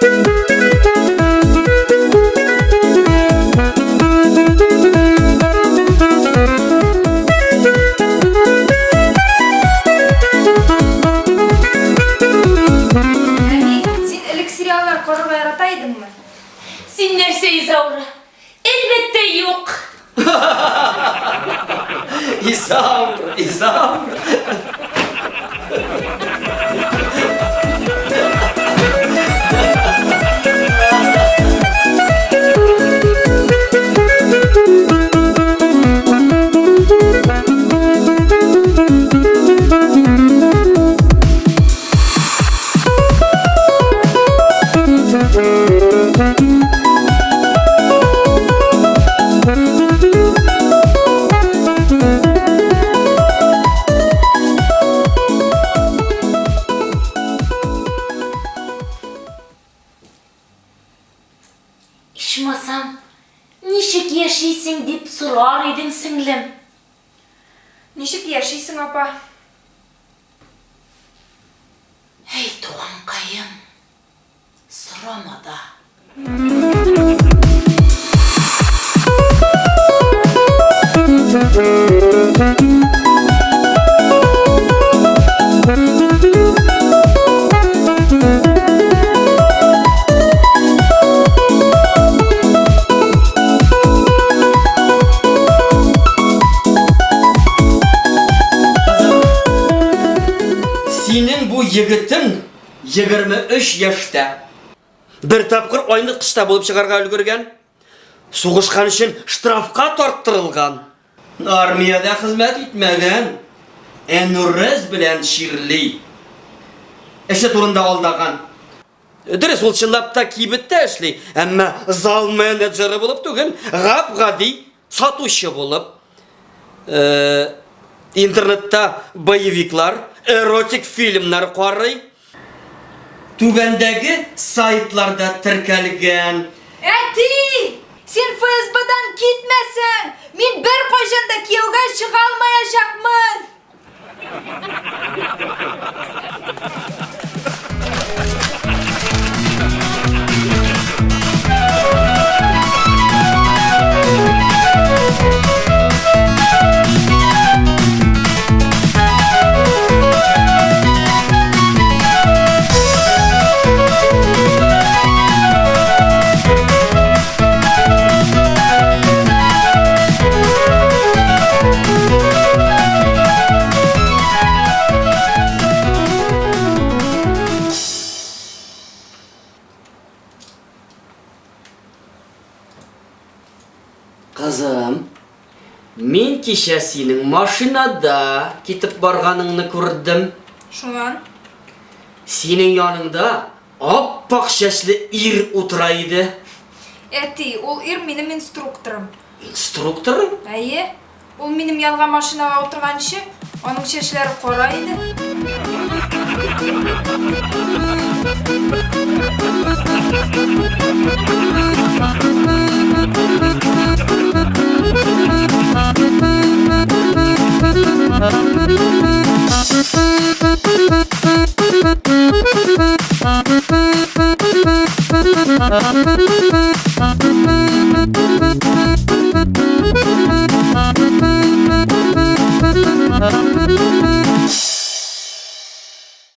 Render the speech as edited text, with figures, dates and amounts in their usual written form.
Әни, син элек сериаллар карарга ярата идеңме? Син нәрсә, Изаура? Әлбәттә, юк. Изаура, Изаура. Ичмасам, ничек яшисең дип сорар идең, сеңлем. Ничек яшисең, апа? Әй, туганкаем, сорама да. Синең бу егетең 23 яшьтә. Бер тапкыр айныткычта булып чыгарга өлгергән. Сугышкан өчен штрафка тарттырылган. Армиядә хезмәт итмәгән. Энурез белән чирли. Эше турында алдаган. Дөрес, ул чынлап та кибеттә эшли, әмма зал менеджеры булып түгел, гап-гади сатучы булып. Э, интернетта боевиклар, эротик фильмнар карый. Түбәндәге сайтларда теркәлгән. Әти! Син ФСБдан китмәсәң, мин беркайчан да кияүгә чыга алмаячакмын! Кызым, мин кичә синең машинада китеп барганыңны күрдем. Шуннан? Синең яныңда ап-ак чәчле ир утыра иде. Әти, ул ир минем инструкторым. Инструкторың? Әйе. Ул минем янга машинага утырганчы, аның чәчләре кара иде.